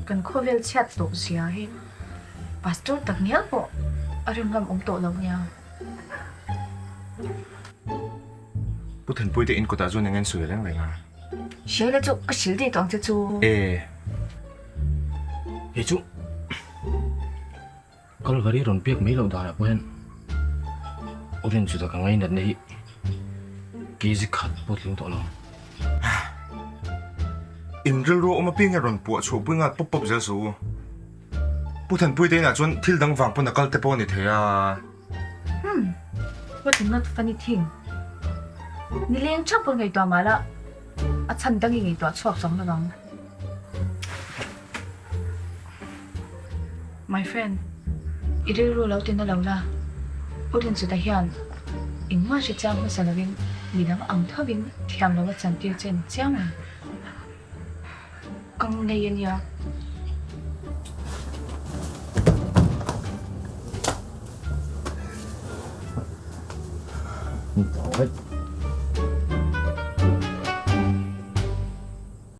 Kan khawvel chhiat tawh zia hi Pastor tak ngial pawh a rin ngam awm tawh lo nia. Pu Thanpuii te in kawtah chuan eng nge an sawi reng reng a? Hriaila chu ka hrilh daih tawh ang che chu. E. Hei chu Kalvari rawn biak mai loh danah pawh hian Orange chu ka ngainatna hi kg khat pawh tling tawh lo. In rilru awm apiang hian rawn puah chhuah pui nghal pawp pawp zel suh u. Pu Thanpui te inah chuan thil dang vang pawn a kal te pawh a ni thei a. Hmm, what a not funny thing. Nileng theuh pawn ngaihtuah mah la, a chhan dang i ngaihtuah chhuak chuang lo ang. My friend, i rilru lo ti na lo la, U Rinchuta hian engmah hre chiang hmasa lovin midang ang thovin thiam lo a chantir che ni chiang ang. Ka ngei a nia.